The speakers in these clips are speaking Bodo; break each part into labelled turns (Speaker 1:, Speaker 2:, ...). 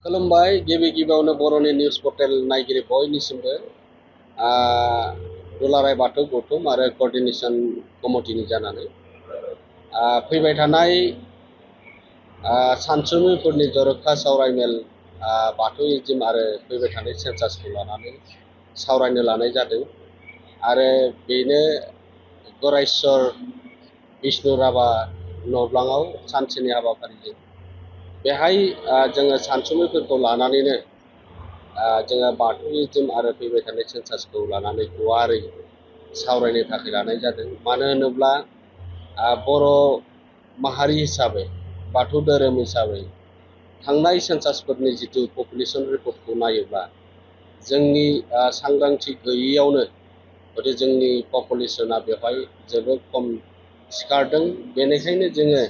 Speaker 1: खुलुमबाय गिबि गिबियावनो बर'नि निउस पर्टेल नायगिरि बयनिसिमबो दुलाराय बाथौ गौथुम आरो क'र्डिनेशन कमिटिनि जानानै फैबाय थानाय सानसुमैफोरनि जर'खा सावरायमेल बाथौइज्म आरो फैबाय थानाय सेन्सासखौ लानानै सावरायनो लानाय जादों आरो बेनो गरायस्वर बिष्णु राभा न'ब्लाङाव सानसेनि हाबाफारिजों बेहाय जोङो सानसुमैफोरखौ लानानैनो जोङो बाथौइज्म आरो फैबाय थानाय सेन्सासखौ लानानै गुवारै सावरायनो थाखाय लानाय जादों। मानो होनोब्ला बर' माहारि हिसाबै बाथौ धोरोम हिसाबै थांनाय सेन्सासफोरनि जिथु पपुलेसन रिपर्टखौ नायोब्ला जोंनि सांग्रांथि गैयैयावनो हयथ' जोंनि पपुलेसना बेवहाय जोबोद खम सिखारदों। बेनिखायनो जोङो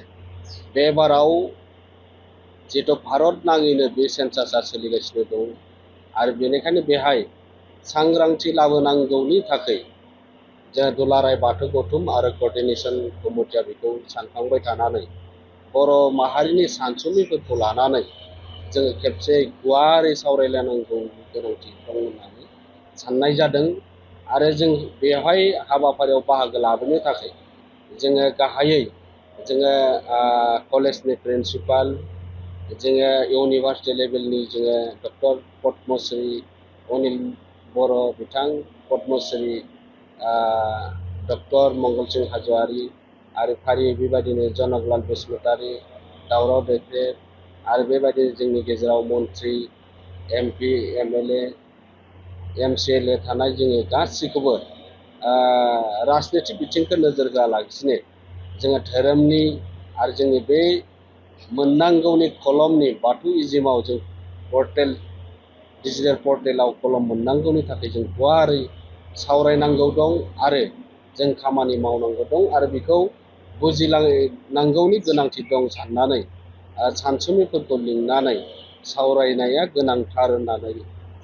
Speaker 1: बे बाराव जिहेतु भारत नाङैनो बे सेन्सासआ सोलिगासिनो दं आरो बेनिखायनो बेहाय सांग्रांथि लाबोनांगौनि थाखाय जों दुलाराय बाथौ गौथुम आरो क'र्डिनेशन कमिटिया बेखौ सानखांबाय थानानै बर' माहारिनि सानसुमैफोरखौ लानानै जोङो खेबसे गुवारै सावरायलायनांगौनि गोनांथि दं होननानै साननाय जादों। आरो जों बेवहाय हाबाफारियाव बाहागो लाबोनो थाखाय जोङो गाहायै जोङो कलेजनि प्रिन्सिपाल, जोङो इउनिभार्सिटि लेभेलनि जोङो डक्टर पद्मश्री अनिल बर' बिथां, पद्मश्री डक्टर मंगलसिं हाज'वारि आरो फारियै बेबायदिनो जनकलाल बसुमतारी, दावराव दैख्रेब आरो बेबायदिनो जोंनि गेजेराव मन्त्रि, MP, MLA, MCLA थानाय जोङो गासैखौबो राजनितिक बिथिंखौ नोजोर होआलासिनो जोङो धोरोमनि आरो जोंनि बे मोननांगौनि कलमनि बाथौइज्मआव जों पर्टेल डिजिटेल पर्टेलाव कलम मोननांगौनि थाखाय जों गुवारै सावरायनांगौ दं आरो जों खामानि मावनांगौ दं आरो बेखौ बुजिलांनांगौनि गोनांथि दं साननानै सानसुमैफोरखौ लिंनानै सावरायनाया गोनांथार होननानै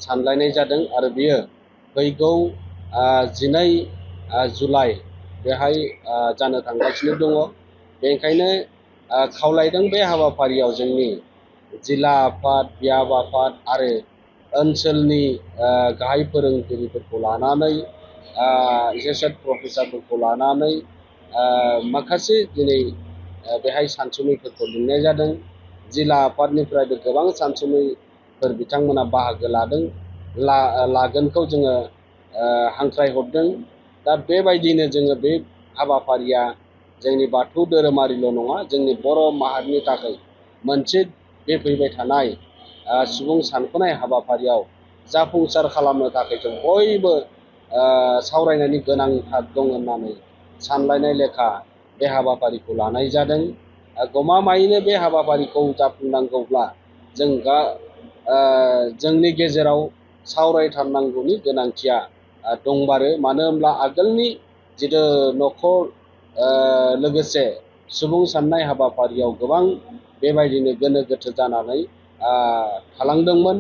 Speaker 1: सानलायनाय जादों। आरो बियो फैगौ 12 जुलाइ बेहाय जानो थांगासिनो दङ। बेनिखायनो खावलायदों बे हाबाफारियाव जोंनि जिल्ला आफाद, बियाब आफाद आरो ओनसोलनि गाहाय फोरोंगिरिफोरखौ लानानै एस'सियेट प्रफेसारफोरखौ लानानै माखासे दिनै बेहाय सानसुमैफोरखौ लिंनाय जादों। जिल्ला आफादनिफ्रायबो गोबां सानसुमैफोर बिथांमोना बाहागो लागोनखौ जोङो हांख्रायहरदों। दा बेबायदिनो जोङो बे हाबाफारिया जोंनि बाथौ धोरोमारिल' नङा, जोंनि बर' माहारिनि थाखाय मोनसे बे फैबाय थानाय सुबुं सानख'नाय हाबाफारियाव जाफुंसार खालामनो थाखाय जों बयबो सावरायनायनि गोनांथार दं होननानै सानलायनाय लेखा बे हाबाफारिखौ लानाय जादों। गमामायैनो बे हाबाफारिखौ जाफुंनांगौब्ला जों जोंनि गेजेराव सावरायथारनांगौनि गोनांथिया दंमारो। मानो होनब्ला आगोलनि जिथु न'खर लोगोसे सुबुं साननाय हाबाफारियाव गोबां बेबायदिनो गोनो गोथो जानानै थालांदोंमोन।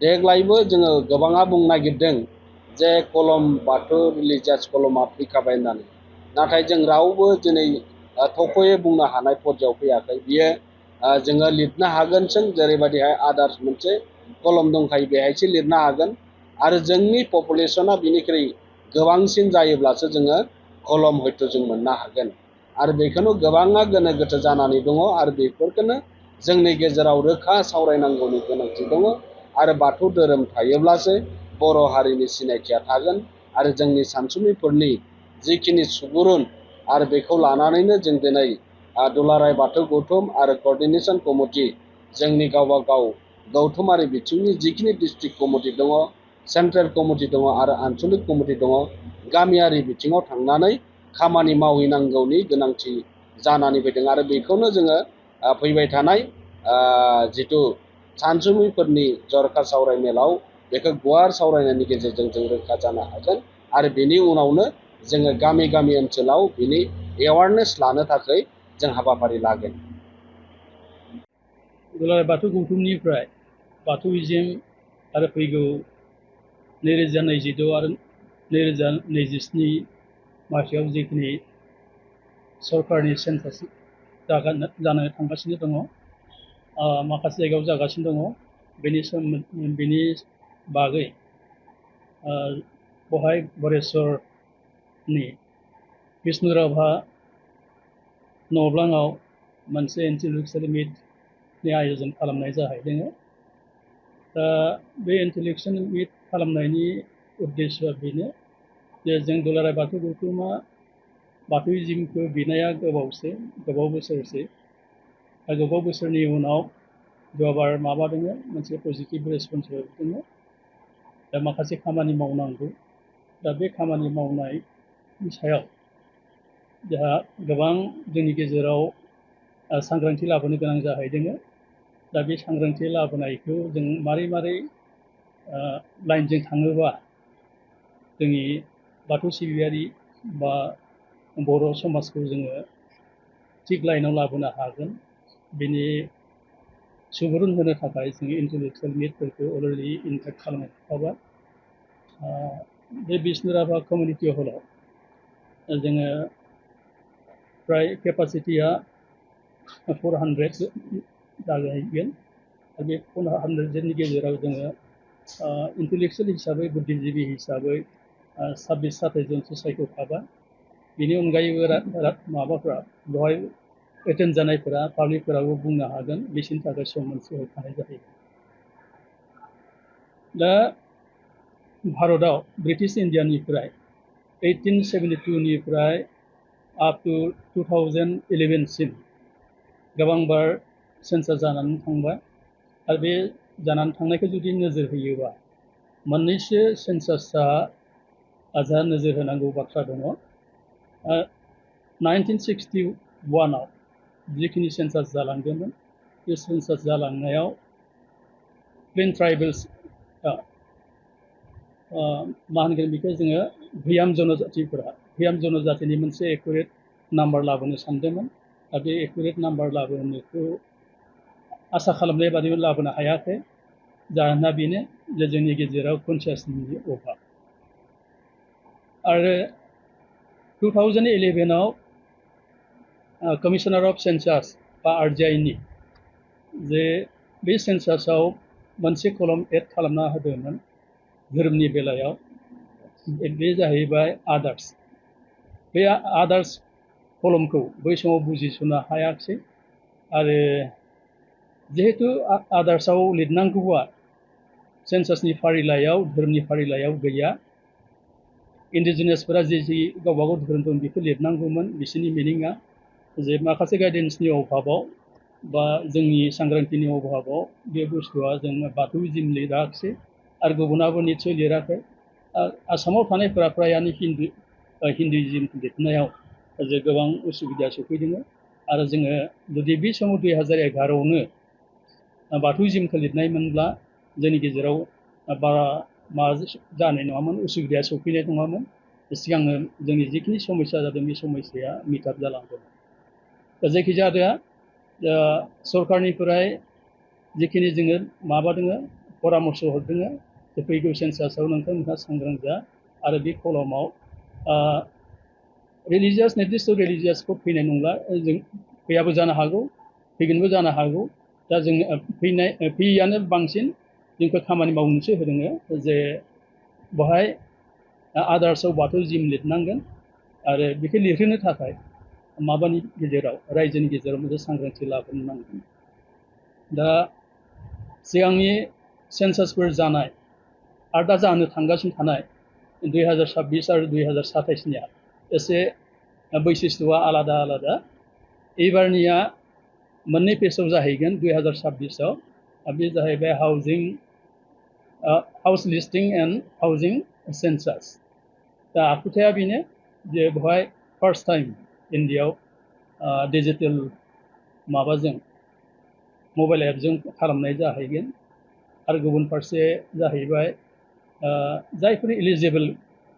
Speaker 1: देग्लायबो जोङो गोबाङा बुंनो नागिरदों जे कलम बाथौ रिलिजियास कलमा फैखाबाय होननानै, नाथाय जों रावबो दिनै थख'यै बुंनो हानाय पर्यायाव फैयाखै। बियो जोङो लिरनो हागोनसों, जेरैबायदिहाय आदार्स मोनसे कलम दंखायो बेहायसो लिरनो हागोन आरो जोंनि पपुलेसना बिनिख्रुइ गोबांसिन जायोब्लासो जोङो कलम हयथ' जों मोननो हागोन। आरो बेखौनो गोबाङा गोनो गोथो जानानै दङ आरो बेफोरखौनो जोंनि गेजेराव रोखा सावरायनांगौनि गोनांथि दङ। आरो बाथौ धोरोम थायोब्लासो बर' हारिनि सिनायथिया थागोन आरो जोंनि सानसुमैफोरनि जिखिनि सुबुरुन आरो बेखौ लानानैनो जों दिनै दुलाराय बाथौ गौथुम आरो क'र्डिनेशन कमिटि जोंनि गावबा गाव गौथुमारि बिथिंनि जिखिनि डिस्ट्रिक्ट कमिटि दङ, सेन्ट्रेल कमिटि दङ आरो आनसलिक कमिटि दङ, गामियारि बिथिङाव थांनानै खामानि मावहैनांगौनि गोनांथि जानानै फैदों। आरो बेखौनो जोङो फैबाय थानाय जिथु सानसुमैफोरनि जर'खा सावरायमेलाव बेखौ गुवार सावरायनायनि गेजेरजों जों रोखा जानो हागोन आरो बेनि उनावनो जोङो गामि गामि ओनसोलाव बिनि एवारनेस लानो थाखाय जों हाबाफारि लागोन।
Speaker 2: दुलाराय बाथौ गौथुमनिफ्राय बाथौइज्म आरो फैगौ 2022 आरो 2027 मायथाइयाव जिखिनि सरकारनि सेन्सास जानो थांगासिनो दङ, माखासे जायगायाव जागासिनो दङ। बेनि बागै बहाय गरेस्वरनि बिष्णुराभा न'ब्लाङाव मोनसे इन्टेलेक्सुवेल मिटनि आयोजन खालामनाय जाहैदों। दा बे इन्टेलेक्सुवेल मिट खालामनायनि उद्देश्यआ बेनो जे जों दुलाराय बाथौ गौथुमा बाथौइजिमखौ बिनाया गोबाव बोसोरसै। दा गोबाव बोसोरनि उनाव जबार माबादों मोनसे पजिटिभ रेसपन्स होदों। दा माखासे खामानि मावनांगौ। दा बे खामानि मावनायनि सायाव जोंहा गोबां जोंनि गेजेराव सांग्रांथि लाबोनो गोनां जाहैदों। दा बे सांग्रांथि लाबोनायखौ जों मारै लाइनजों थाङोबा जोंनि बाथौ सिबियारि बा बर' समाजखौ जोङो थिग लाइनाव लाबोनो हागोन, बेनि सुबुरुन होनो थाखाय जोङो इन्टेलेक्सुवेल मिटफोरखौ अलरेडि इनभाइट खालामनो थाखाबाय। बे बिष्णुराभा कमिउनिटि हलाव जोङो प्राय केपासिटिया 400 जाहैगोन। बे 400 गेजेराव जोङो इन्टेलेक्सुवेल हिसाबै बुद्धिजिबि हिसाबै 26-27 जनसो सायख'खाबाय। बेनि अनगायैबो माबाफ्रा बेवहाय एटेन्ड जानायफोरा पाब्लिकफोराबो बुंनो हागोन, बिसोरनि थाखाय सम मोनसे होखानाय जाहैगोन। दा भारतआव ब्रिटिश इन्डियानिफ्राय 1872निफ्राय आप टु 2011सिम गोबांबार सेन्सास जानानै थांबाय। आरो बे जानानै थांनायखौ जुदि नोजोर होयोबा मोननैसो सेन्सासआ जोंहा नोजोर होनांगौ बाथ्रा दङ। 1961आव जिखिनि सेन्सास जालांदोंमोन, बे सेन्सास जालांनायाव प्लेन ट्राइबेल्स मा होनगोन बेखौ जोङो भुयाम जनजातिनि मोनसे एकुरेट नाम्बार लाबोनो सानदोंमोन। दा बे एकुरेट नाम्बार लाबोनायखौ आसा खालामनाय बादि लाबोनो हायाखै। जाहोना बेनो जे जोंनि गेजेराव कनसियासनि अभाब। आरो 2011आव कमिशनार अफ सेन्सास बा RGIनि जे बे सेन्सासाव मोनसे कलम एड खालामना होदोंमोन धोरोमनि बेलायाव। बे जाहैबाय आदार्स। बे आदार्स कलमखौ बै समाव बुजिस'नो हायाखिसै। आरो जिहेतु आदार्सआव लिरनांगौआ सेन्सासनि फारिलाइयाव धोरोमनि फारिलाइयाव गैया, इन्डिजिनियासफोरा जि गावबा गाव धोरोम दं बेखौ लिरनांगौमोन। बिसोरनि मिनिङा जे माखासे गाइडेन्सनि अभाबाव बा जोंनि सांग्रांथिनि अभाबाव बे बुस्थुआ जों बाथौइजिम लिराखिसै आरो गुबुनाबो निस्सय लिराखै। आसामाव थानायफोरा फ्रायानो हिन्दुइजिम लिरनायाव जे गोबां उसुबिदा सफैदों। आरो जोङो जुदि बे समाव 2011आवनो बाथौइजिमखौ लिरनायमोनब्ला जोंनि गेजेराव बारा जानाय नङामोन, उसुबिदाया सफैनाय नङामोन। सिगांनो जोंनि जिखिनि समस्या जादों बे समस्याया मिटाप जालांदोंमोन। दा जायखिजाया सरकारनिफ्राय जिखिनि जोङो माबादों परामर्श हरदों जे फैगौ सेन्सासाव नोंथांमोनहा सांग्रां जा आरो बे कलमाव रिलिजियास निर्दिष्ट रिलिजियास कड फैनाय नंला। जों फैयाबो जानो हागौ, फैगोनबो जानो हागौ। दा जों फैयैआनो बांसिन जोंखौ खामानि मावनोसो होदों जे बेवहाय आदार्सआव बाथौइजिम लिरनांगोन। आरो बेखौ लिरहोनो थाखाय माबानि गेजेराव रायजोनि गेजेराव मोनसे सांग्रांथि लाबोनो नांगोन। दा सिगांनि सेन्सासफोर जानाय आरो दा जानो थांगासिनो थानाय 2026 आरो 2027निया एसे बैशिष्ट्यआ आलादा आलादा। एबारनिया मोननै पेजआव जाहैगोन 2026आव। बे जाहैबाय हाउस लिस्टिं एन्ड हाउजिं सेन्सास। दा आखुथाया बेनो जे बेवहाय फार्स्ट टाइम इन्डियाआव डिजिटेल माबाजों मबाइल एपजों खालामनाय जाहैगोन। आरो गुबुन फारसे जाहैबाय जायफोर इलिजिबोल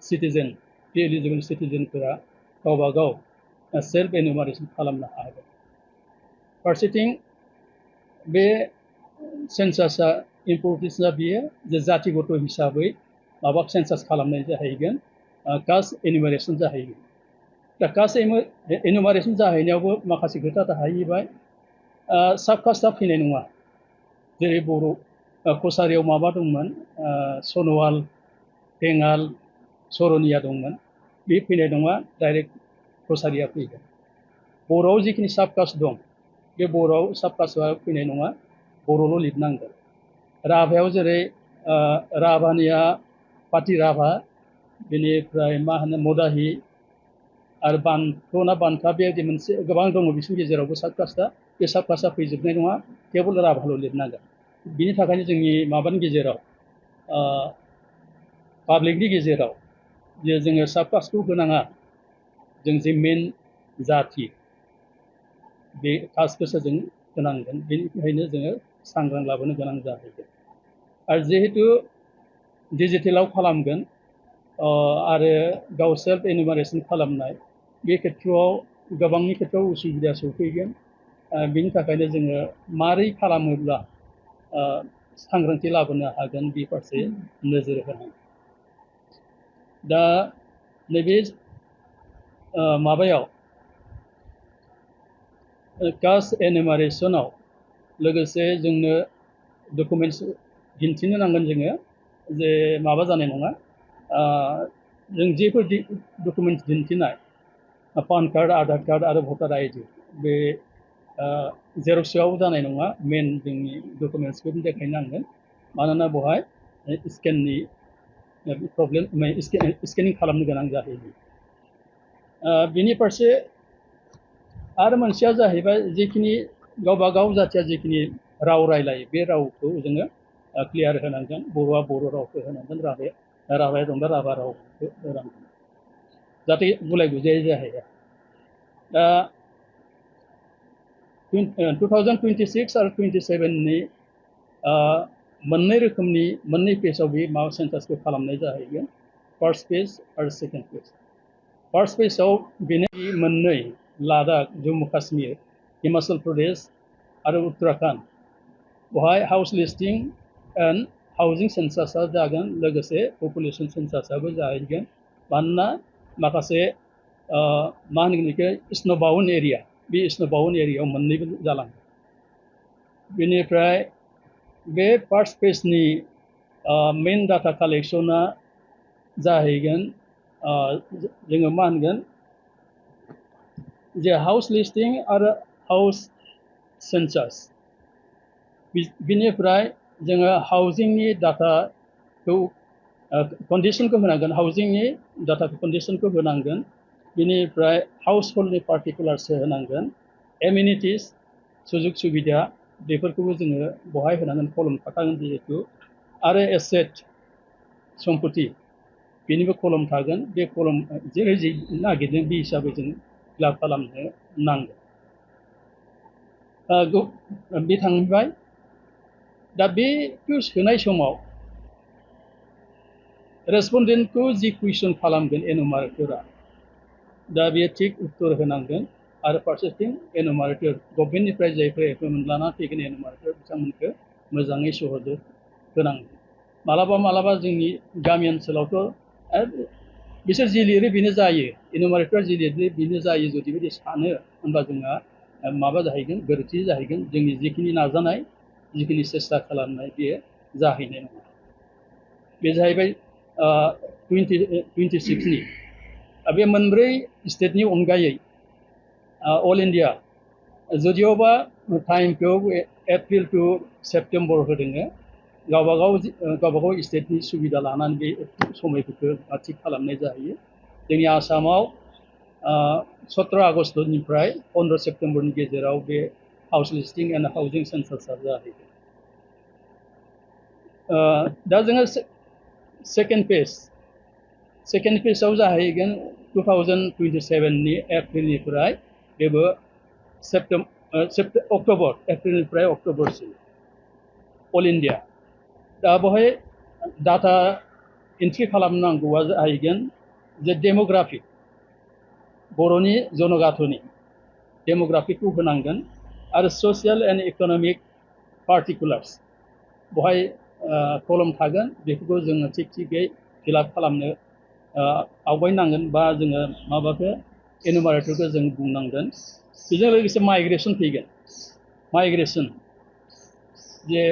Speaker 2: सिटिजेन, बे इलिजिबोल सिटिजेनफोरा गावबा गाव सेल्फ एनुमारेसन खालामनो हागोन। फारसेथिं बे सेन्सासआ इम्परटेन्सआ बेयो जे जातिगत हिसाबै माबा सेन्सास खालामनाय जाहैगोन, कास्ट एनुमारेसन जाहैगोन। दा कास्ट एनुमारेसन जाहैनायावबो माखासे खोथा थाहैबाय। साब कास्टआ फैनाय नङा, जेरै बर', कसारियाव माबा दंमोन सनवाल टेङाल सरनिया दंमोन बे फैनाय नङा डाइरेक्ट कसारिया फैगोन बर'आव जिखिनि साबकास्ट दं बे बर'आव साबकास्टआ फैनाय नङा बर'ल' लिरनांगोन राभायाव जेरै राभानिया पाटि राभा बेनिफ्राय मा होनो मदाहि आरो बान्थ'ना बान्था बेबायदि मोनसे गोबां दङ बिसोरनि गेजेरावबो साबकास्टआ बे साबकास्टआ फैजोबनाय नङा केबल राभाल' लिरनांगोन बिनि थाखायनो जोंनि माबानि गेजेराव पाब्लिकनि गेजेराव जे जोङो साबकास्टखौ होनाङा जों जे मेन जाथि बे कास्टखौसो जों होनांगोन बेनिखायनो जोङो सांग्रां लाबोनो गोनां जाहैगोन आरो जिहेतु डिजिटेलाव खालामगोन आरो गाव सेल्फ एनुमारेसन खालामनाय बे खेथ्रआव गोबांनि खेथ्रआव उसुबिदा सफैगोन बिनि थाखायनो जोङो मारै खालामोब्ला सांग्रांथि लाबोनो हागोन बे फारसे नोजोर होनांगोन दा नैबे माबायाव कास्ट एनुमारेसनाव लोगोसे जोंनो डकुमेन्टस दिन्थिनो नांगोन जोङो जे माबा जानाय नङा जों जेफोर डकुमेन्टस दिन्थिनाय पान कार्ड आधार कार्ड आरो भटार आइडि बे जेरक्सआव जानाय नङा मेन जोंनि डकुमेन्टसखौ देखायनांगोन मानोना बेवहाय स्केननि प्रब्लेम स्केनिं खालामनो गोनां जाहैयो बिनि फारसे आरो मोनसेया जाहैबाय जिखिनि गावबा गाव जाथिया जिखिनि राव रायलायो बे रावखौ जोङो क्लियार होनांगोन बर'आ बर' रावखौ होनांगोन राभाया दंबा राभा रावखौ होनांगोन जाहाथे गुलाय गुजाय जाहैया दा 2026 आरो 27नि मोननै रोखोमनि मोननै पेजआव बे माबा सेन्सासखौ खालामनाय जाहैगोन फार्स्ट पेज आरो सेकेन्ड पेज फार्स्ट पेजआव बेनो मोननै लादाख जम्मु काश्मीर हिमाचल प्रदेश आरो उत्तराखन्ड बेवहाय हाउस लिस्टिं एन्ड हाउजिं सेन्सासआ जागोन लोगोसे पपुलेसन सेन्सासआबो जाहैगोन मानोना माखासे मा होनगोन बेखौ स्नोबाउन्ड एरिया बे स्नोबाउन्ड एरियायाव मोननैबो जालांगोन बेनिफ्राय बे फार्स्ट पेजनि मेन डाटा कालेक्सना जाहैगोन जोङो मा होनगोन जे हाउस लिस्टिं आरो हाउस सेन्सास बिनिफ्राय जोङो हाउजिंनि डाटाखौ कन्डिशनखौ होनांगोन हाउजिंनि डाटाखौ कन्डिशनखौ होनांगोन बिनिफ्राय हाउस हल्डनि पार्टिकुलार्स होनांगोन एमिनिटिस सुजुग सुबिदा बेफोरखौबो जोङो बहाय होनांगोन कलम थाखागोन जिहेतु आरो एसेट सम्पति बेनिबो कलम थागोन बे कलम जेरै जि नागिरदों बे हिसाबै जों फिलाप खालामनो नांगोन बे थांबाय दा बेखौ सोनाय समाव रेसपन्डेन्टखौ जि कुइसन खालामगोन एनुमारेटरा दा बेयो थिग उत्तर होनांगोन आरो फारसेथिं एनुमारेटर गभर्नमेन्टनिफ्राय जायफोर एपइन्टमेन्ट लाना फैगोन एनुमारेटर बिथांमोनखौ मोजाङै सहयोग होनांगोन मालाबा जोंनि गामि ओनसोलावथ' बिसोर जि लिरो बेनो जायो एनुमारेटरा जि लिरो बेनो जायो जुदि बिदि सानो होनबा जोंहा माबा जाहैगोन गोरोन्थि जाहैगोन जोंनि जिखिनि नाजानाय जिखिनि सेस्था खालामनाय बेयो जाहैनाय नङा बे जाहैबाय 26नि बे मोनब्रै स्टेटनि अनगायै अल इन्डिया जुदिअबा टाइमखौ एप्रिल टु सेप्तेम्बर होदों गावबागाव स्टेटनि सुबिदा लानानै बे समायफोरखौ थिग खालामनाय जाहैयो जोंनि आसामाव 17 आगष्टनिफ्राय 15 सेप्तेम्बरनि गेजेराव बे हाउस लिस्टिं एन्ड हाउजिं सेन्सासआ जाहैयो दा जोङो सेकेन्ड पेजआव जाहैगोन 2027नि एप्रिलनिफ्राय बेबो एप्रिलनिफ्राय अक्ट'बरसिम अल इन्डिया दा बेवहाय डाटा एन्ट्रि खालामनांगौआ जाहैगोन जे डेम'ग्राफिक बर'नि जनगाथ'नि डेम'ग्राफिकखौ होनांगोन आरो ससियेल एन्ड इक'नमिक पार्टिकुलार्स बेवहाय कलम थागोन बेफोरखौ जोङो थिगै फिलाप खालामनो आवगायनांगोन बा जोङो माबाखौ एनुमारेटरखौ जों बुंनांगोन बेजों लोगोसे माइग्रेसन फैगोन माइग्रेसन जे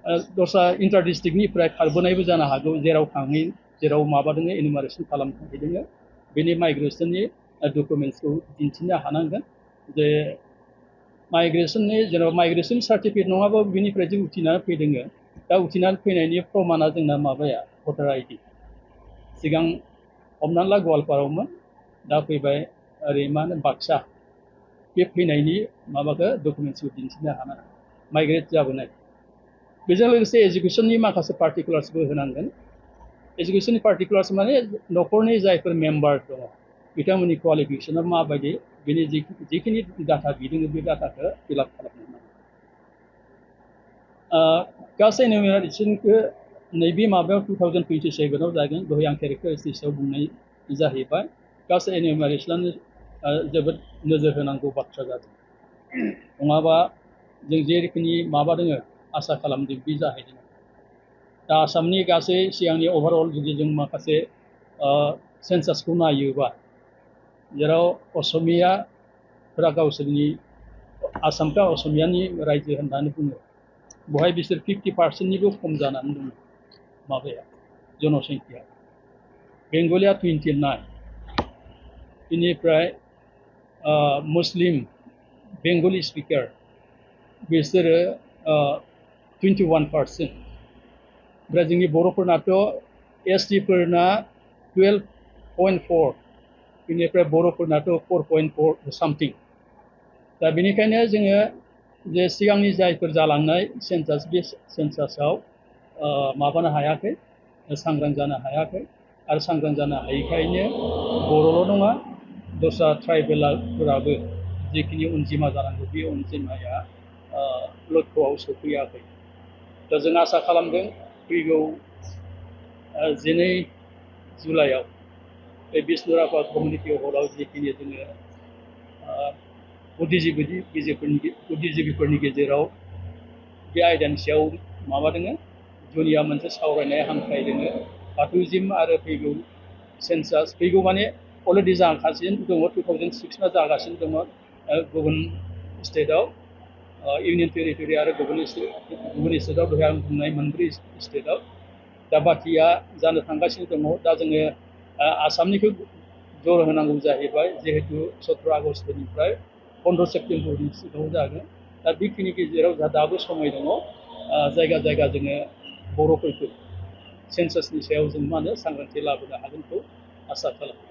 Speaker 2: दस्रा इन्टार डिस्ट्रिक्टनिफ्राय खारबोनायबो जानो हागौ जेराव थाङै जेराव माबादों इनुमारेसन खालामनो थाहैदों बेनि माइग्रेसननि डकुमेन्ट्सखौ दिन्थिनो हानांगोन जे माइग्रेसननि जेनेबा माइग्रेसन सार्टिफिकेट नङाबा बिनिफ्राय जे उथिनानै फैदों दा उथिनानै फैनायनि प्रमाना जोंना माबाया भटार आइडि सिगां हमनानै ला गवालपारायावमोन दा फैबाय ओरै मा होनो बाक्सा बे फैनायनि माबाखौ डकुमेन्ट्सखौ दिन्थिनो हानाय माइग्रेट जाबोनाय बेजों लोगोसे एजुकेसननि माखासे पार्टिकुलार्सबो होनांगोन एजुकेसननि पार्टिकुलार्स माने न'खरनि जायफोर मेम्बार दङ बिथांमोननि क्वालिफिकेसना माबायदि बेनि जिखिनि डाटा बिदों बे डाटाखौ फिलआप खालामनो नांगोन गासै एनुमारेसनखौ नैबे माबायाव 2027 जागोन दहाय आं केरेक्टारिस्टिक्सआव बुंनाय जाहैबाय गासै एनुमारेसनानो जोबोद नोजोर होनांगौ बाथ्रा जादों नङाबा जों जेरोखोमनि माबा दङ आसा खालामदों बे जाहैदों दा आसामनि गासै सिगांनि अभारअल जुदि जों माखासे सेन्सासखौ नायोबा जेराव असमियाफोरा गावसोरनि आसामखौ असमियानि रायजो होननानै बुङो बहाय बिसोर 50%निबो खम जानानै दङ माबाया जनसंख्या बेंगलिया 29 बेनिफ्राय मुस्लिम बेंगलि स्पिकार बिसोरो 21%। ओमफ्राय जोंनि बर'फोरनाथ' एसटिफोरना 12.4 बेनिफ्राय बर'फोरनाथ' 4.4 सामथिं दा बेनिखायनो जोङो जे सिगांनि जायफोर जालांनाय सेन्सास बे सेन्सासाव माबानो हायाखै सांग्रां जानो हायाखै आरो सांग्रां जानो हायैखायनो बर'ल' नङा दस्रा ट्राइबेलफोराबो जिखिनि अनजिमा जानांगौ बे अनजिमाया लक्ष्यआव सफैयाखै दा जों आसा खालामदों फैगौ 12 जुलाइआव बे बिष्णुराभा कमिउनिटि हलाव जिखिनि जोङो बुद्धिजिबिफोरनि गेजेराव बे आयदानि सायाव माबादों जुनिया मोनसे सावरायनाय हांख्रायदों बाथौजिम आरो फैगौ सेन्सास फैगौ माने अलरेडि जागासिनो दङ 2006 जागासिनो दङ गुबुन स्टेटआव इउनियन टेरिटरि आरो गुबुन स्टेटआव दहाय आं बुंनाय मोनब्रै स्टेटआव दा बाखिया जानो थांगासिनो दङ दा जोङो आसामनिखौ जर होनांगौ जाहैबाय जिहेतु 17 आगष्टनिफ्राय 15 सेप्तेम्बरनि सिगाङाव जागोन दा बेखिनि गेजेराव जोंहा दाबो समय दङ जायगा जायगा जोङो बर'फोरखौ सेन्सासनि सायाव जों मा होनो सांग्रांथि लाबोनो हागोनखौ आसा खालामो